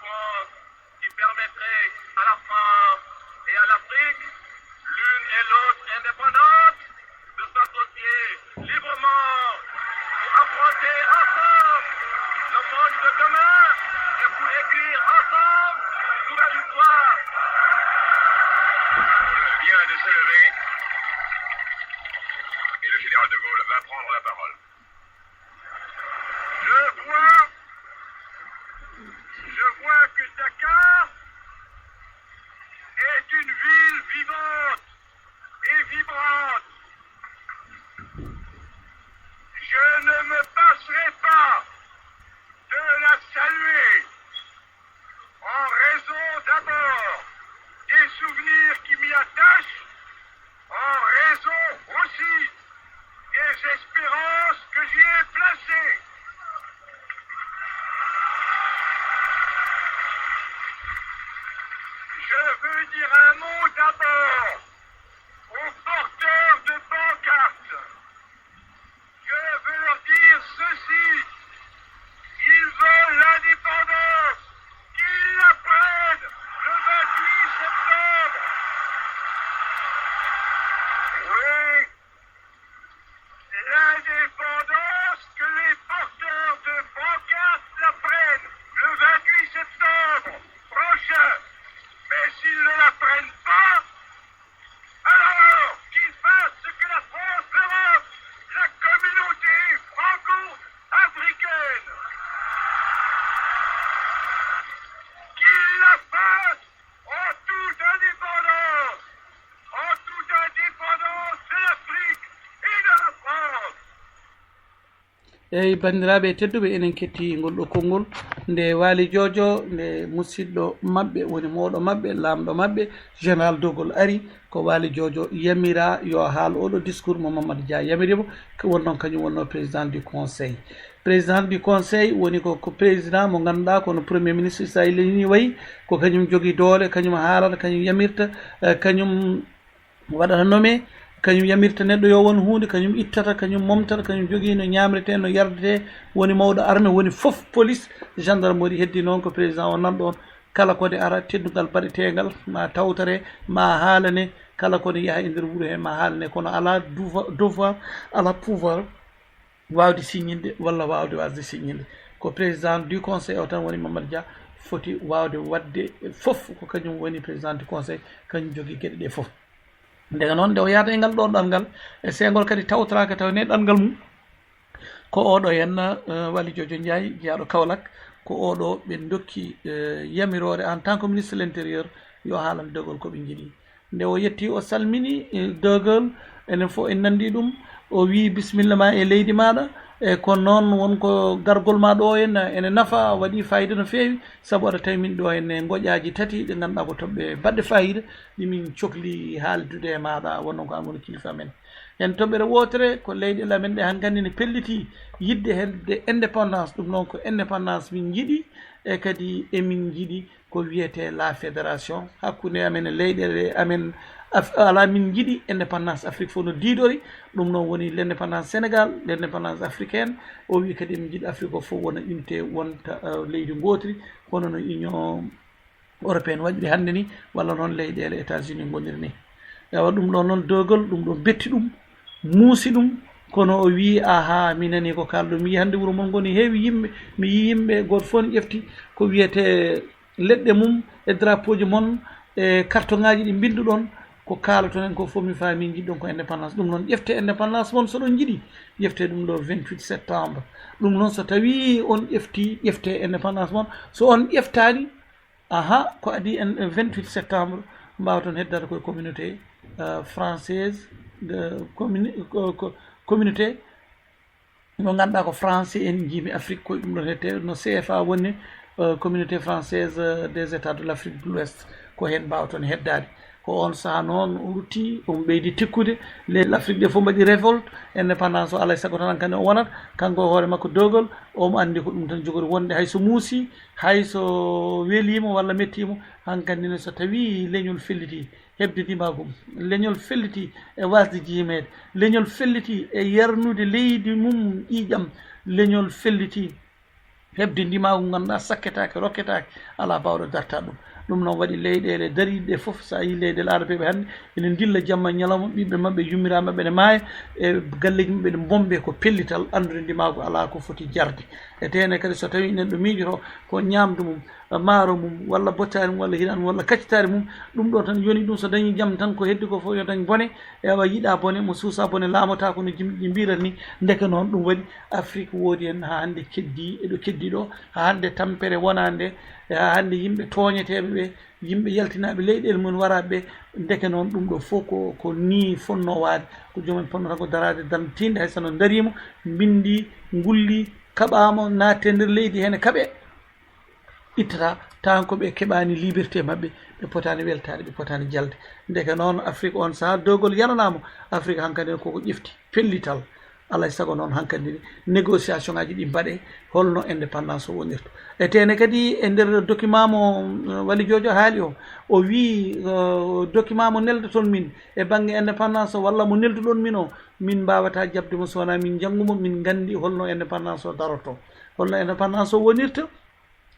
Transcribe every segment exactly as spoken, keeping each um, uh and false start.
qui permettrait à la France et à l'Afrique, l'une et l'autre indépendantes, de s'associer librement pour affronter ensemble le monde de demain et pour écrire ensemble une nouvelle histoire. Vient de se lever et le général de Gaulle va prendre la parole. Je vois, je vois que Dakar est une ville vivante et vibrante. Je ne me passerai pas de la saluer en raison d'abord des souvenirs qui m'y attachent, en raison aussi des espérances que j'y ai placées. Je veux dire un mot d'abord aux porteurs de pancartes. Je veux leur dire ceci. Ils veulent l'indépendance. Qu'ils la prennent le vingt-huit septembre. Oui, l'indépendance, que les porteurs de pancartes la prennent le vingt-huit septembre prochain. Mais s'ils ne la prennent pas, alors, qu'ils fassent ce que la France, l'Europe, la communauté franco-africaine, qu'ils la fassent en toute indépendance, en toute indépendance de l'Afrique et de la France. Eyi, banndiraaɓe tedduɓe, enen ketti ngol ɗo konngol nde Waali Jojo, nde musidɗo maɓɓe woni mawɗo maɓɓe, laamɗo maɓɓe, Général de Gaulle ari, ko Waali Jojo yamira yo haal oɗo discours mo Mamadi Dia yamiri mo, ko won noon kañum wonno président du conseil. Président du conseil woni ko ko président mo ngannduɗaa kono premier ministre, so a leñi wayi ko kañum jogii doole, kañum haalata, kañum yamirta, eh, kañum waɗata nommé, kañum yamirta neɗɗo yo won huunde, kañum ittata, kañum momtata, kañum jogii no ñaamretee, no yardetee, woni mawɗo armée, woni fof, police, gendarmerie, heddi noon ko président o nan ɗoon. Kala ko ne ara, teddungal baɗeteengal, ma tawtore, ma haalane, kala ko ne yaha e nder wuro hee, ma haalane, kono alaa devoir, alaa pouvoir waawde siññinde walla waawde wasde siññinde. Ko président du conseil o tan woni Mamadi Dia foti waawde waɗde fof, ko kañum woni président du conseil, kañum jogii geɗe ɗee fof. Ndega noon nde o yahata e ngal ɗoon ɗanngal, e seengol kadi tawtoraaka taw ne ɗanngal mum. Ko oɗo henna, eh, Waali Jojo Ndiaye, jeyaaɗo Kaolack, ko oɗo ɓe ndokki, eh, yamiroore en tant que ministre de l'intérieur, yo haalane de Gaulle ko ɓe njiɗi. Nde o yetti, o salmini, eh, de Gaulle, enen fof en nanndi ɗum. O wii, "Bisimilla ma e leydi maaɗa." E ko noon won ko gargol ma ɗo ene, ene nafa, waɗi fayida no feewi, sabu aɗa tawi min ɗo ene ngoƴaaji tati ɗe ngannduɗaa ko toɓɓe baɗɗe fayida, ɗi min cokli haaldude e maaɗa, wonno ko an woni kilifa men. Heen toɓɓere wootere ko leyɗeele amen ɗe hankadi ne pelliti yiɗde heɓde indépendance, ɗum noon ko indépendance min njiɗi, e kadi emin njiɗi ko wiyetee la fédération hakkunde amen e leyɗeele amen. Af-, alaa, min njiɗi indépendance Afrique fof no diidori, ɗum noon woni l'indépendance Sénégal, l'indépendance africaine. O wii kadi emin njiɗi Afrique o fof wona unité, wonta, eh, leydi ngootiri, hono no Union européenne waɗiri hannde ni, walla noon leyɗeele États-Unis ngoniri ni. Ewa, ɗum ɗo noon de Gaulle, ɗum ɗo betti ɗum, muusi ɗum, kono o wii, "Aha, mi nani ko kaalɗon, mi yii hannde wuro mon ngo ne heewi yimɓe, mi yii yimɓe, gooto fof ne ƴefti ko wiyetee leɗɗe mum e drapeauji mon e carton ŋaaji ɗi mbinnduɗon, ko kaalaton en ko fof mi faami, njiɗɗon ko indépendance. Ɗum noon ƴefte indépendance mon so ɗon njiɗi, ƴefte ɗum ɗo vingt-huit septembre. Ɗum noon so tawii on ƴefti, ƴefte indépendance mon, so on ƴeftaani, aha, ko adii en vingt-huit septembre, mbaawaton heddade koye communauté, eh, française, de communi-, ko, ko, communauté mo ngannduɗaa ko français en njiimi Afrique, koye ɗum ɗon heddee no C F A woni, eh, Communauté Française, eh, des États de l'Afrique de l'Ouest, ko heen mbaawaton heddaade. Ko oon sahaa noon o rutti, omo ɓeydi tikkude, leyɗe Afrique ɗe fof mbaɗi révolte, indépendance o alaa e sago tan hankadi o wonata, kanko e hoore makko de Gaulle, omo anndi ko ɗum tan jogori wonde, hay so muusi, hay so weliima walla mettiima, hankadi ne so tawii leñol felliti, heɓde ndimaagu mum. Leñol felliti e waasde jiimeede. Leñol felliti e yarnude leydi mum ƴiiƴam. Leñol felliti heɓde ndimaagu ngu ngannduɗaa sakketaake, rokketaake, alaa baawɗo darta ɗum. Ɗum noon waɗi leyɗeele dariiɗe ɗe fof, so a yii leyɗeele arabeeɓe hannde, ene ndilla jamma e ñalawma, ɓiɓɓe maɓɓe, yummiraaɓe maɓɓe ene maaya, e galleeji maɓɓe ene mbombe ko pellital, anndude ndimaagu alaa ko foti jarde. E tene kadi so tawii neɗɗo miijoto ko ñaamdu mum, maaro mum, walla bottaari mum, walla hiɗaan mum, walla kaccitaari mum, ɗum ɗo tan yoni ɗum so dañii jam tan ko heddi ko fof yo dañ bone, ewa yiɗa bone, mo suusa bone laamotaako no jimɗi mbirata ni. Ndeke noon ɗum waɗi Afrik woodi heen haa hannde keddii, eɗo keddii ɗo, haa hannde tampere wonaande, e haa hannde yimɓe tooñeteeɓe ɓe, yimɓe yaltinaaɓe leyɗeele mum waraaɓe ɓe, ndeke noon ɗum ɗo fof ko, ko nii fonnoo waade, ko joomum ponnoo tan ko daraade darnde tiinde, hay so no ndariima, mbinndii, ngullii, kaɓaama, naattee nder leydi heen e kaɓee. Ittata tan ko ɓe keɓaani liberté maɓɓe, ɓe potaani weltaade, ɓe potaani jalde. Ndeke noon Afrik on saha dogol yananaama, Afrik hankadi koko ƴefti pellital. Alaa e sago noon hankadi négociation ngaji ɗi mbaɗe, holno indépendance o wonirta. E tene kadi e nder document mo, eh, Waly Jojo haali o, o wii, eh, document mo neldoton min e bannge indépendance o walla mo nelduɗon min o, min mbawata jaɓde mo so wonaa min njanngu mo, min nganndi holno indépendance o daroto, holno indépendance o wonirta.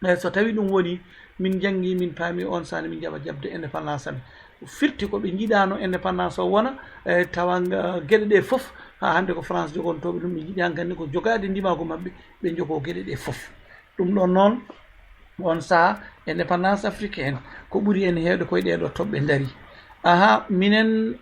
Eyi, so tawii ɗum woni, min njanngi, min paami, on saan min njaɓa jaɓde indépendance amen. Firti ko ɓe njiɗaano indépendance o wona, e, tawa nga, geɗe ɗe fof, haa hannde ko France jogantooɓe ɗum, ɓe njiɗi hankadi ko jogaade ndimaagu maɓɓe, ɓe njogoo geɗe ɗe fof. Ɗum ɗoon noon, on saha, indépendance africaine, ko ɓuri en heewde koye ɗee ɗoo toɓɓe ndarii. Aha, minen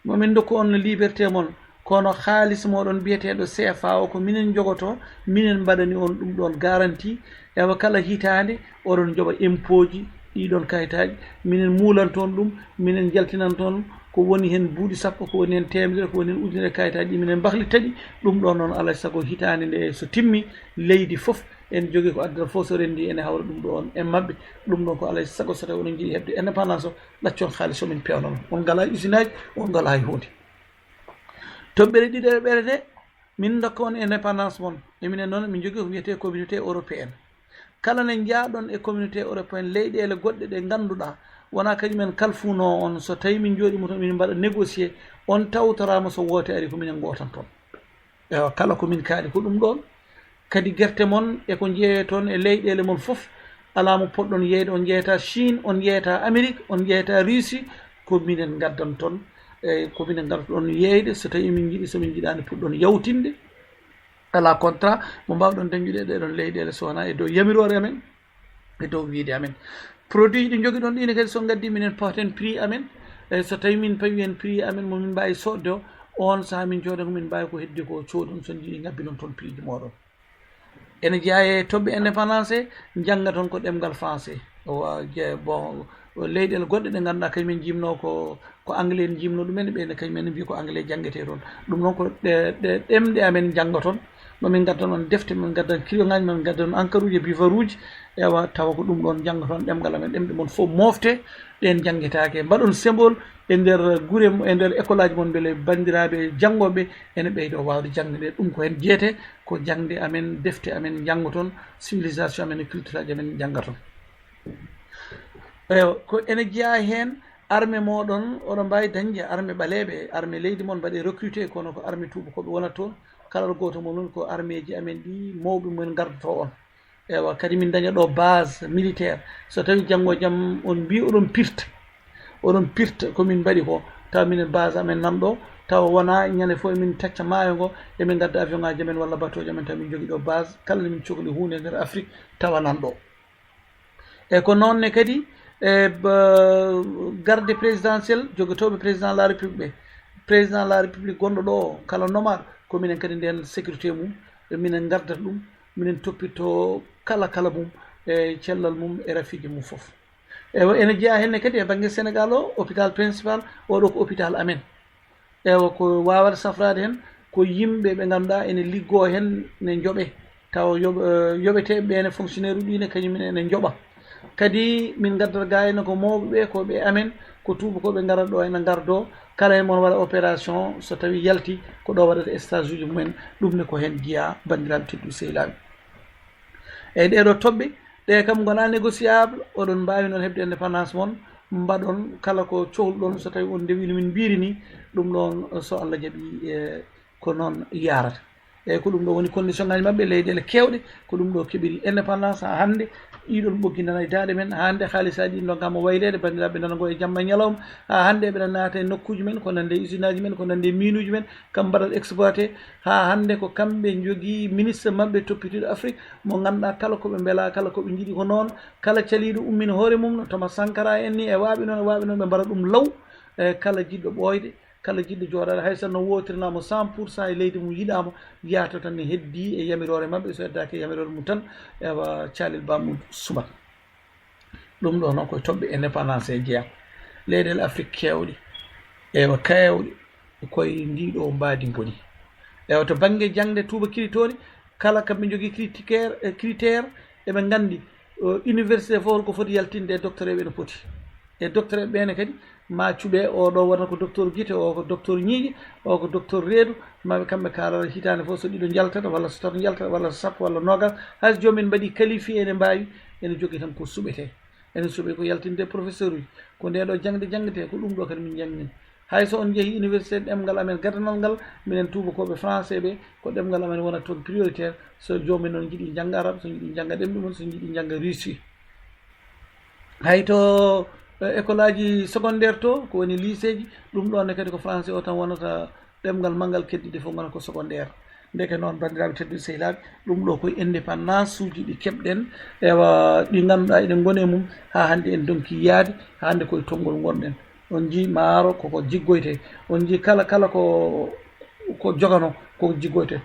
Momin ndokku on liberté mon, kono haalis moɗon biyeteeɗo C F A o ko minen njogoto, minen mbaɗani on ɗum ɗon garanti. Ewa, kala hitaande oɗon njoɓa impooji ɗiɗon kayitaaji, minen muulanton ɗum, minen njaltinanton ko woni heen buuɗi sappo, ko woni heen teemedere, ko woni heen ujunere kayitaaji ɗi minen mbahlita ɗi. Ɗum ɗon noon alaa e sago hitaande nde so timmi, leydi fof en jogii ko addata fof so renndi ene hawra ɗum ɗo on e maɓɓe. Ɗum ɗon ko alaa e sago so tawi oɗon njiɗi heɓde indépendance o, ɗaccon haalis o min peewna on. On ngalaa usinaaji, on ngalaa hay huunde. Toɓɓere ɗiɗaɓere ɓerete, min ndokka on indépendance mon. E minen noon, min njogii ko wiyetee communauté européenne. Kala ne njaaɗon e communauté européenne, leyɗeele goɗɗe ɗe ngannduɗaa, wonaa kañumen kalfunoo on, so tawii min njooɗiima toon, min mbaɗa négocier, on tawtoraama so woote ari ko minen ngootanton. Ewa, kala ko min kaali ko ɗum ɗoon. Kadi gerte mon e ko njeeyee toon e leyɗeele mon fof, alaa mo poɗɗon yeeyde, on njeeyata Chine, on njeeyata Amérique, on njeeyata Russie, ko minen ngaddan toon. Eyi, ko minen ngadda toon yeeyde, so tawii min njiɗi, so min njiɗaani puɗɗon yawtinde. Alaa contrat mo mbaawɗon dañdude e ɗee ɗoon leyɗeele so wonaa e dow yamiroore amen, e dow wiyde amen. Produit ɗi njogiɗon ɗiine kadi so ngaddi minen pawten prix amen. E so tawii min pawi heen prix amen mo min mbaawi soodde o, oon sahaa min cooda ko min mbaawi ko heddi ko coodon so njiɗi ngabbinon toon prix ji mooɗon. Ene jeyaa e toɓɓe indépendance, njanngaton ko ɗemngal français. Wa-, je-, bon, leyɗeele goɗɗe ɗe ngannduɗaa kañumen jimnoo ko, ko anglais en jimnoo ɗumen, ɓe ne kañumen mbiya ko anglais janngetee toon. Ɗum noon ko ɗe, ɗe ɗemɗe amen njanngaton. Mamin ngaddan on defte, min ngaddan crayon ngaji, min ngaddan ankaruuji e bivaruuji. Ewa, tawa ko ɗum ɗoon njanngaton ɗemngal amen, ɗemɗe mon fof moofte, ɗeen njanngetaake. Mbaɗon symbole e nder gure, e nder école aji mon, mbele banndiraaɓe janngooɓe ene ɓeydo waawde jaŋde nde. Ɗum ko heen jeyetee, ko jaŋde amen, defte amen njanngoton, civilisation amen e culture aji amen njanngaton. Ewa, ko ene jeyaa heen armée mooɗon, oɗon mbaawi dañde armée ɓaleeɓe, armée leydi mon mbaɗee recruté, kono ko armée tuubakooɓe wonata toon. Kala gooto mon noon ko armée ji amen ɗi mawɓe mumen ngardotoo on. Ewa, kadi min daña ɗo base militaire. So tawii janngo e jam on mbii oɗon pirta, oɗon pirta ko min mbaɗi ko, tawa minen base amen nan ɗo, tawa wonaa ñande fof emin tacca maayo ngo, emin ngadda avion ngaji amen walla bateau ji amen, tawa min njogii ɗo base, kala nde min cohli huunde e nder Afrique, tawa nan ɗo. E ko noon ne kadi, e ba-, garde présidentielle, jogotooɓe président de la République ɓe, président de la République gonɗo ɗo o, kala nomaɗo, ko minen kadi ndeen sécurité mum, e minen ngardata ɗum, minen toppitoo kala kala mum, e cellal mum, e rafiiji mum fof. Ewa, ene jeyaa heen ne kadi e bannge Sénégal o, hôpital principal, oɗo ko hôpital amen. Ewa, ko waawata safraade heen, ko yimɓe ɓe ngannduɗaa ene liggoo heen, ne njoɓee, tawa yoɓ-, eh, yoɓeteeɓe ɓe ene fonctionnaire uji ɗi ne kañum ene njoɓa. Kadi min ngaddata gaa ene ko mawɓe ɓe, ko ɓe amen, ko tuubakooɓe ngarata ɗo ene ngardoo, kala heen mon waɗa opération, so tawii yalti, ko ɗo waɗata stage uji mumen, ɗum ne ko heen jeyaa, banndiraaɓe tedduɓe sehilaaɓe. Eyi, ɗee ɗoo toɓɓe, ɗe kam ngonaa négociable, oɗon mbaawi noon heɓde indépendance mon, mbaɗon kala ko cohluɗon, so tawii on ndewii no min mbiiri ni, ɗum ɗoon, so Allah jaɓii, e, ko noon yaarata. Eyi, ko ɗum ɗo woni condition ngaji maɓɓe, leyɗeele kewɗe, ko ɗum ɗo keɓiri indépendance. Haa hannde ɗiɗon ɓoggi nana e daaɗe men, haa hannde haalisaaji ɗi ndoggaama wayleede, banndiraaɓe nana ngo e jamma e ñalawma, haa hannde eɓe naata e nokkuuji men, ko nande e usine aji men, ko nande e miinuuji men, kam mbaɗat exploité. Haa hannde ko kamɓe njogii ministre maɓɓe toppitiiɗo Afrique, mo ngannduɗaa kala ko ɓe mbelaa, kala ko ɓe njiɗi ko noon, kala caliiɗo ummina hoore mum no Thomas Sankara en ni, e waaɓe noon, e waaɓe noon, ɓe mbaɗa ɗum law. E kala jiɗɗo ɓooyde, kala jiɗɗo jooɗaade, hay so no wootirnaama cent pour cent e leydi mum, yiɗaama, yahata tan ne heddii e yamiroore maɓɓe, so heddaaki e yamiroore mum tan, ewa, caalel baamuɗo sumat. Ɗum ɗo noon koye toɓɓe indépendance e jeyaa. Leyɗeele Afrique keewɗe, ewa, keewɗe koye ndii ɗo mbaadi ngoni. Ewa, to bannge jaŋde tuuba kiritoori, kala kamɓe njogii critiquaire, e critère, eɓe nganndi, o, université fof ko foti yaltinde e docteur ɓe no poti. E docteur ɓe ne kadi, ma cuɓe, o ɗo wona ko docteur gite, o ko docteur ñiiƴe, o ko docteur reedu, ma ɓe kamɓe kaalana hitaande fof so ɗiɗo njaltata, walla so tato njaltata, walla so sappo, walla noogas. Hay so joomum en mbaɗi qualifié, ene mbaawi, ene jogii tan ko suɓetee. Ene suɓee ko yaltinde professeur uji. Ko nde ɗo jaŋde jaŋdetee, ko ɗum ɗo kadi min njannginii. Hay so on njehii université ɗemngal amen gadanal ngal, minen tuubakooɓe français ɓe, ko ɗemngal amen wonata toon prioritaire. So joomum en noon njiɗi njannga arabe, so njiɗi njannga ɗemɗe mum, so njiɗi njannga russe. Hay to, eh, école aji secondaire to, ko woni lycée ji, ɗum ɗoon ne kadi ko français o tan wonata ɗemngal manngal, keddiiɗe fof ngona ko secondaire. Ndeke noon, banndiraaɓe tedduɓe sehilaaɓe, ɗum ɗo koye indépendance uji ɗi keɓɗen, ewa, ɗi ngannduɗaa eɗen ngoni e mum, haa hannde en ndonki yaade, haa hannde koye tonngol ngonɗen. On njii maaro koko jiggoytee, on njii kala, kala ko, ko jogano koko jiggoytee.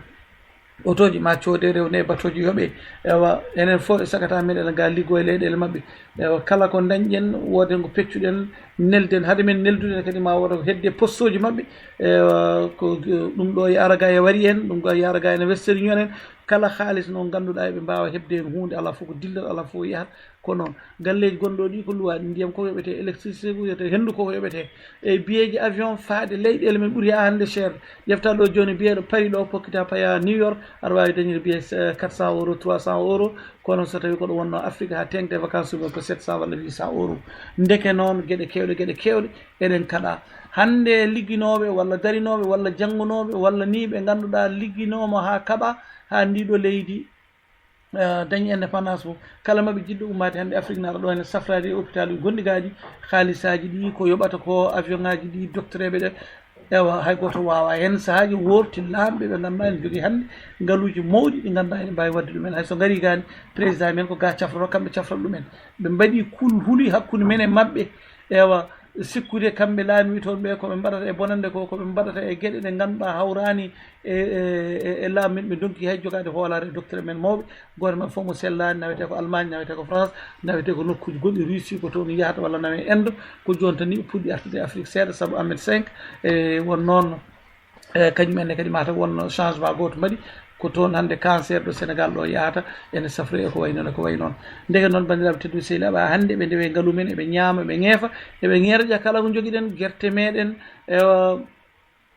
Otooji ma coodee, rewne e batooji yoɓee. Ewa, enen fof e sagata men eɗen ngaa liggo e leyɗeele maɓɓe. Ewa, kala ko ndañɗen, wooden ko peccuɗen, nelden. Hade men neldude ne kadi ma wooda ko hedde postooji maɓɓe. Ewa, ko ɗum ɗo e Aragaye wari en, ɗum ko e Aragaye ene Western Union en. Kala haalis noon ngannduɗaa eɓe mbaawa heɓde heen huunde, alaa fof ko dillat, alaa fof yahat. Ko noon, galleeji gonɗo ɗi ko luwaaɗi, ndiyam ko yoɓetee, électricité ko yoɓetee, henndu ko yoɓetee. E biyeeji avion faade leyɗeele men ɓuri haa hannde seerde. Ƴefta ɗo jooni biyeeɗo Paris ɗo, pokkita paya New York, aɗa waawi dañde biyee, eh, quatre cents euros, trois cents euros. Kono so tawii ko ɗo wonnoo Afrique haa teeŋti e vacances mum ko sept cents walla huit cents euros. Ndeke noon, geɗe keewɗe, geɗe keewɗe, eɗen kaɗa. Hannde ligginooɓe walla darinooɓe walla janngunooɓe walla nii ɓe ngannduɗaa ligginooma haa kaɓa, haa ndii ɗo leydi, eh, dañi indépendance mum. Kala maɓɓe jiɗɗo ummaade hannde Afrique naata ɗo, ene safraade e hôpital uji gonɗi gaaji, haalisaaji ɗi, ko yoɓata ko, avion ngaji ɗi, docteur ɓe ɗe. Ewa, hay gooto waawaa. Heen sahaaji woorti laamɓe ɓe ngannduɗaa ene njogii hannde ngaluuji mawɗi ɗi ngannduɗaa ene mbaawi waɗde ɗum en. Hay so ngarii gaani, président men ko ga cafroto, kamɓe cafrata ɗum en. Ɓe mbaɗi kulhuli hakkunde men e maɓɓe. Ewa, sikkude kamɓe laamiiɓe toon ɓe, ko ɓe mbaɗata e bonannde ko, ko ɓe mbaɗata e geɗe ɗe ngannduɗaa hawraani e, e, e, e laamu men. Ɓe ndonki hay jogaade hoolaare e docteur men mawɓe. Gooto maɓɓe fof mo sellaani, nawetee ko Allemagne, nawetee ko France, nawetee ko nokkuuji goɗɗi, Russie ko toon yahata, walla nawe Inde. Ko jooni tan ni ɓe puɗɗi artude e Afrique seeɗa, sabu Ahmed cinq, e, won noon, e, kañum en ne kadi mataw won changement gooto mbaɗi. Ko toon hannde cancer ɗo Sénégal ɗo yahata, ene safroyi e ko wayi noon, e ko wayi noon. Ndeke noon, banndiraaɓe tedduɓe sehilaaɓe, haa hannde ɓe ndewe ngalu men, eɓe ñaama, eɓe ŋeefa, eɓe ŋeerƴa kala ko njogiɗen, gerte meɗen, e,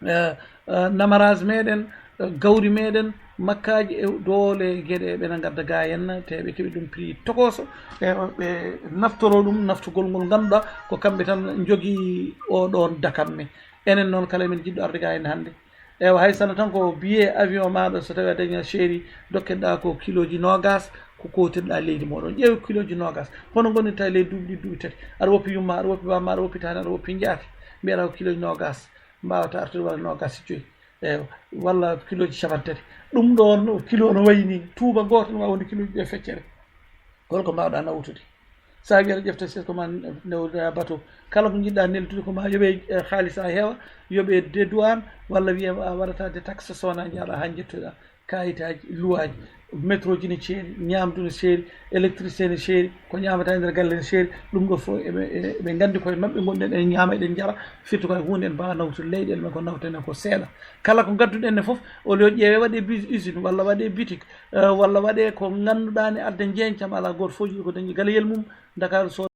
eh, eh, namaraaji meɗen, eh, gawri meɗen, makkaaji e doole geɗe ɓe na ngadda ga en, te ɓe keɓi ɗum prix tokoso, e ɓe naftoro ɗum naftugol ngol ngannduɗaa ko kamɓe tan njogii o ɗoon dakamme. Enen noon, kala men jiɗɗo arde ga en hannde, ewa, hay sano tan ko billet avion maɗa, so tawi a dañi chéri, dokkeɗa ko kiloji nogas, ko kotirɗa leydi moɗon. Ƴeew kiloji nogas, hono gonirta e leydi duuɓi ɗiɗi, duuɓi tati, aɗa woppi yumma, aɗa woppi bamma, aɗa woppi tani, aɗa woppi njaati, mbiyaɗa ko kiloji nogas. Mbawata artude walla nogas e joyi, e walla kiloji capanɗe tati. Ɗum ɗon kilo no wayi ni, tuuba gooto no wawi wonde kiloji ɗiɗi e feccere. Holko mbawɗa nawtude? Sa wi aɗa ƴefta sirko ma, newda bato, kala ko jiɗɗa neldude ko ma yoɓe, eh, haalis ha heewa, yoɓe dédouane, walla wiye a waɗata détaxe, sowona jaaɗa ha jettoɗa kayitaji, luwaji, métro ji ne ceeri, ñamdu ne seeri, électricité ne seeri, ko ñamata e nder galle ne seeri. Ɗum ɗo fof eɓe, eɓe gandi koye maɓɓe gonɗen, eɗen ñama, eɗen jara, firti koye hunde en mbawa nawtude leyɗele men, ko nawten en ko seeɗa. Kala ko gadduɗen ne fof, o yo ƴeewe waɗe bus usine, walla waɗe boutique, eh, walla waɗe ko ganduɗa ne adda jencam, ala goto fof jiɗi ko dañi galayel mum, Dakar so